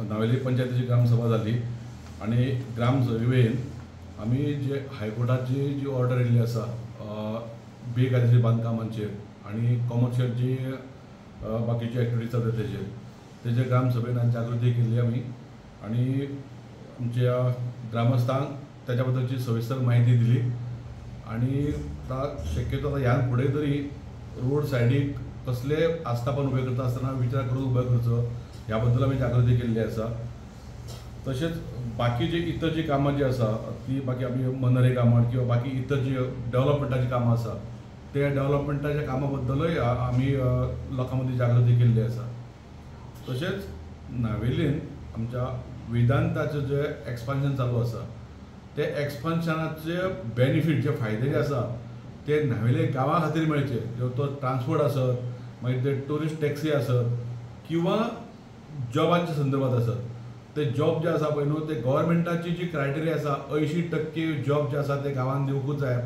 नावेली पंचायतीची ग्रामसभा जाली आनी ग्रामसभेन आमी जे हायकोर्टाची जी ऑर्डर येयल्ली आसा बेकायदेशीर बांदकामांचेर आनी कॉमर्शियल जी बाकीची एक्टिविटी चलता तेजेर ग्रामसभेन आनी जागृती केल्ली आमी आनी आमच्या ग्रामस्थांक तेच्या बद्दलची सविस्तर म्हायती दिली. आनी आतां शक्यतो आतां ह्यान फुडें तरी रोड सायडीक कसले आस्थापन उबें करता आसतना विचार करून उबे करचो ह्या बद्दल आमी जागृती केल्ली आसा. तशेंच बाकी जी इतर जी कामां जी आसा ती बाकी आमी मनरेगा म्हण किंवा बाकी इतर जी डेवलपमेंटाची कामां आसा ते डेवलपमेंटाच्या कामां बद्दलूय आमी लोकां मदीं जागृती केल्ली आसा. तशेंच नावेलीन आमच्या वेदांताचें जें एक्सपान्शन चालू आसा ते एक्सपान्शनाचे बेनिफीट जे फायदे जे आसा ते नावेले गांवा खातीर मेळचे, तो ट्रान्सपोर्ट आसत, मागीर ते ट्युरिस्ट टॅक्सी आसत किंवा जॉबांच्या संदर्भात आसत, ते जॉब जे आसा पळय न्हू ते गव्हर्मेंटाची जी क्रायटेरिया आसा 80% जॉब जे आसा ते गांवांत दिवंकूच जाय,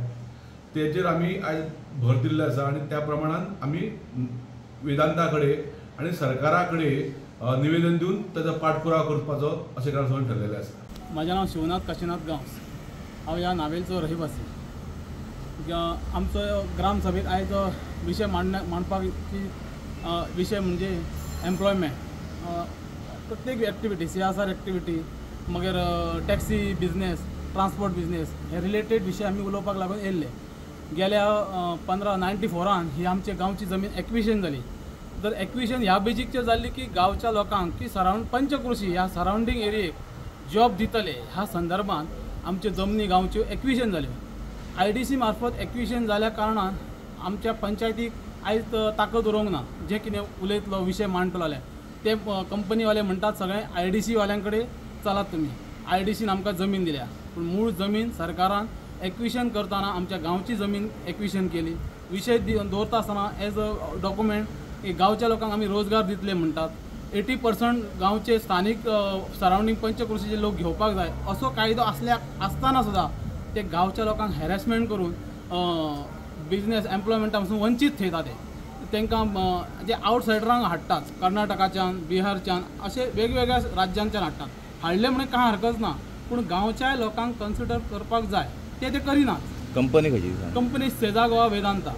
तेजेर आमी आयज भर दिल्ले आसा आनी त्या प्रमाणान आमी वेदांता कडेन आनी सरकारा कडेन निवेदन दिवन ताजो पाठपुरावा करपाचो अशें ग्रामसभेन ठरलेलें आसा. म्हाजें नांव शिवनाथ काशीनाथ गांवस, हांव ह्या नावेलचो रहिवासी. आमचो ग्रामसभेक आयज विशय मांडपाची विशय म्हणजे एम्प्लॉयमेंट, प्रत्येक एक्टिविटी, CSR activity, मागीर टॅक्सी बिजनेस, ट्रान्सपोर्ट बिजनेस हे रिलेटेड विशय आमी उलोवपाक लागून येयल्ले. गेल्या 94 ही आमच्या गांवची जमीन एक्विशन जाली. तर एक्विशन ह्या बेजीकचेर जाल्ली की गांवच्या लोकांक की सरावंड पंचकृशी ह्या सरावंडींग एरियेक जॉब दितले ह्या संदर्भात आमच्यो जमनी गांवच्यो एक्विशन जाल्यो. IDC मार्फत एक्विशन जाल्या कारणान आमच्या पंचायतीक आयज ताकद उरोंक ना. जें कितें उलयतलो विशय मांडटलो जाल्यार ते कंपनीवाले म्हणटात सगळे IDC वाल्यां कडेन चलात तुमी, IDCन आमकां जमीन दिल्या. पूण मूळ जमीन सरकारान एक्विशन करतना आमच्या गांवची जमीन एक्विशन केली. विशय दवरता आसतना एज अ डॉक्युमेंट की गांवच्या लोकांक आमी रोजगार दितले म्हणटात. 80% गांवचे स्थानीक सरावंडींग पंचकृशीचे लोक घेवपाक जाय असो कायदो आसतना सुद्दां ते गांवच्या लोकांक हॅरेसमेंट करून बिजनेस एम्प्लॉयमेंटा पासून वंचीत थेयता. ते तांकां जे आवटसायडरांक हाडटात, कर्नाटकाच्यान, बिहारच्यान, अशे वेगवेगळ्या राज्यांच्यान हाडटात. हाडले म्हणून कांय हरकत ना, पूण गांवच्या लोकांक कन्सिडर करपाक जाय, ते ते करिनात. कंपनी खंयची? कंपनी सेजा गोवा वेदांता,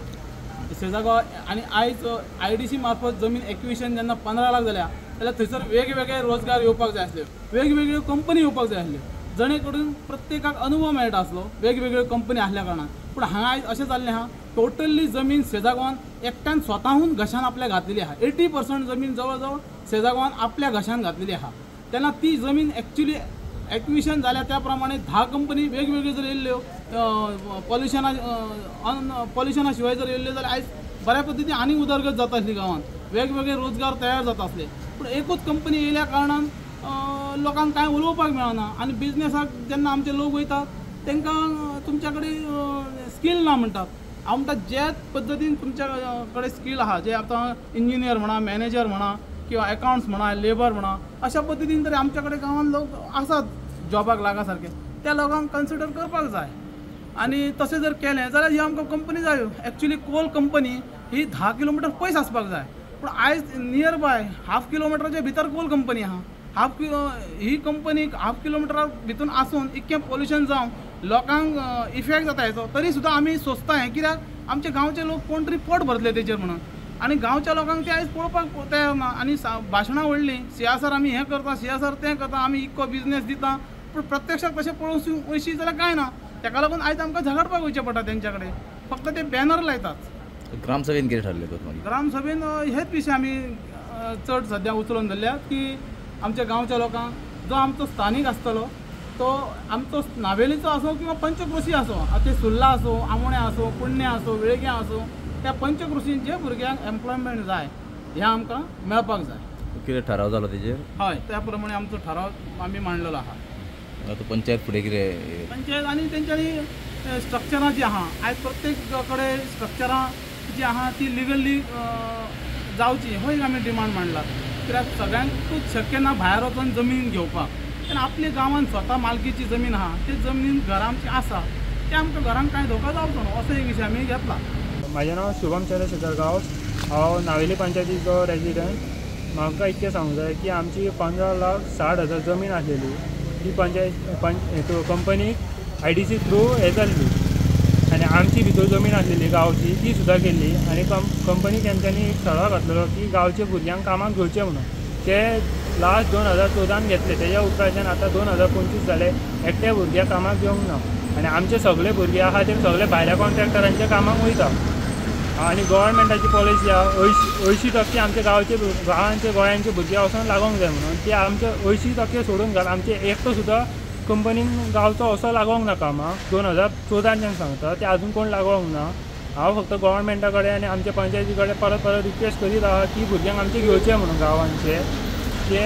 सेजा गोवा. आनी आयज IDC मार्फत जमीन एक्विशन जेन्ना 15 लाख जाल्या जाल्यार थंयसर वेगवेगळे रोजगार येवपाक जाय आसले, वेगवेगळ्यो कंपनी येवपाक जाय आसल्यो, जणे करून प्रत्येकाक अनुभव मेळटा आसलो वेगवेगळ्यो कंपनी आसल्या कारणान. पूण हांगा आयज अशें जाल्लें आहा, टोटली जमीन सेजा गोवान एकट्यान स्वताहून घशान आपल्या घातलेली आहा. 80% जमीन जवळ जवळ सेजा गोवान आपल्या घशान घातलेली आहा. तेन्ना ती जमीन एक्चुली एक्विशन जाल्या त्या प्रमाणे 10 कंपनी वेगवेगळ्यो जर येयल्ल्यो, पॉल्युशना शिवाय जर येयल्ल्यो जाल्यार आयज बऱ्या पद्दतीन आनी उदरगत जाता आसली गांवांत, वेगवेगळे रोजगार तयार जाता आसले. पूण एकूच कंपनी येयल्या कारणान लोकांक कांय उलोवपाक मेळना आनी बिजनेसाक जेन्ना आमचे लोक वयतात तांकां तुमच्या कडेन स्कील ना म्हणटात. हांव म्हणटा जे पद्दतीन तुमच्या कडेन स्कील आहा, जे आतां इंजिनियर म्हणा, मॅनेजर म्हणा, किंवा एकावंट्स म्हणा, लेबर म्हणा, अशा पद्दतीन तरी आमच्या कडेन गांवांत लोक आसात जॉबाक लागा सारके, त्या लोकांक कन्सिडर करपाक जाय. आनी तशें जर केलें जाल्यार ही आमकां कंपनी जायो. एक्चुली कोल कंपनी ही 10 किलोमिटर पयस आसपाक जाय, पूण आयज नियर बाय हाफ किलोमिटराच्या भितर कोल कंपनी आहा. ही कंपनी हाफ किलोमिटरा भितून आसून इतकें पोल्युशन जावन लोकांक इफेक्ट जाता हेचो, तरी सुद्दां आमी सोंसता हें, कित्याक आमचे गांवचे लोक कोण तरी पोट भरतले तेचेर म्हणून. आनी गांवच्या लोकांक ते आयज पळोवपाक तयार ना. आनी भाशणां व्हडलीं, CSR आमी हें करता, CSR तें करता, आमी इतको बिजनेस दिता, पूण प्रत्यक्षात तशें पळोवंक वयशी जाल्यार कांय ना. ताका लागून आयज आमकां झगडपाक वयचें पडटा तेंच्या कडेन, फक्त ते बॅनर लायतात. ग्रामसभेन कितें ठरलें तर मागीर? ग्रामसभेन हेच विशय आमी चड सद्या उचलून धरल्यात की आमच्या गांवच्या लोकांक जो आमचो स्थानीक आसतलो तो आमचो नावेलीचो आसूं किंवा पंचकृशी आसूं, ते सुर्ला आसूं, आमोण्या आसूं, कुडण्या आसूं, वेळग्यां आसूं, त्या पंचकृशीन जे भुरग्यांक एम्प्लॉयमेंट जाय हें आमकां मेळपाक जाय. कितें ठराव जालो तेजेर? हय, त्या प्रमाणे आमचो ठराव आमी मांडलेलो आहा. आतां पंचायत फुडें कितें? पंचायत आनी तेंच्यांनी स्ट्रक्चरां जीं आहा, आयज प्रत्येक कडेन स्ट्रक्चरां जी आहा ती लिगली जावची हो एक आमी डिमांड मांडला. कित्याक सगळ्यांकूच शक्य ना भायर वचून जमीन घेवपाक, तेन्ना आपल्या गांवांत स्वता मालकीची जमीन आहा, ते जमनीन घरां आमची आसा, ते आमकां घरांक कांय धोका जावचो न्हू असो एक विशय आमी घेतला. म्हाजें नांव शुभम चंद्रशेखर गांवस, हांव नावेली पंचायतीचो रेजिडंट. म्हाका इतकें सांगूंक जाय की आमची 15,60,000 जमीन आसलेली ती पंचायत कंपनीक IDC through हें जाल्ली आनी आमची भितर जमीन आसलेली गांवची ती सुद्दां गेल्ली आनी कंपनीक तेंच्यांनी एक सळो घातलेलो की गांवच्या भुरग्यांक कामाक घेवचें म्हणून. ते लास्ट 2014 घेतले, तेज्या उपरांतच्यान आतां 2025 जाले, एकट्या भुरग्याक कामाक घेवंक ना आनी आमचे सगळे भुरगे आहा ते सगळे भायल्या कॉन्ट्रॅक्टरांच्या कामाक वयता. आनी गव्हर्मेंटाची पॉलिसी आहा 80% आमच्या गांवचे गांवांचे गोंयांचे भुरगे वचोन लागोंक जाय म्हणून, ते आमचे 80% सोडून घाल, आमचे एकटो सुद्दां कंपनीन गांवचो असो लागोंक ना कामाक. 2014च्यान सांगता ते अजून कोण लागोंक ना. हांव फक्त गव्हर्मेंटा कडेन आनी आमच्या पंचायती कडेन परत परत रिक्वेस्ट करीत आहा की भुरग्यांक आमचे घेवचे म्हणून गांवांचे, ते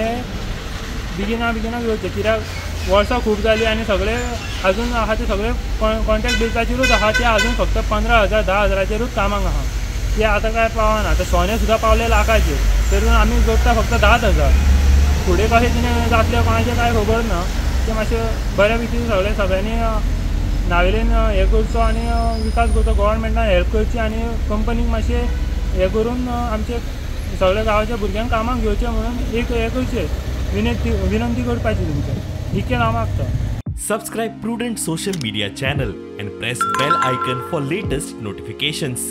बेगिना बेगिना घेवचे, कित्याक वर्सां खूब जालीं आनी सगळे अजून आहा ते सगळे कॉन्ट्रॅक्ट बेजाचेरूच आहा, ते अजून फक्त 15,000 10,000चेरूच कामाक आहा, ते आतां काय पावना. आतां सोने सुद्दां पावले लाखाचेर, तरी आमी जोडटा फक्त 10,000. फुडें कशें कितें जातलें कोणाचें कांय खबर ना. ते मातशें बऱ्या पैकी सगळे सगळ्यांनी नावेलीन हें करचो आनी विकास करचो, गव्हर्मेंटान हेल्प करची आनी कंपनीक मातशें हें करून आमचे सगळ्या गांवच्या भुरग्यांक कामाक घेवचें म्हणून एक हें करचें, विनंती करपाची तुमचें, इतकें हांव मागता. Subscribe Prudent Social Media channel and press bell icon for latest notifications.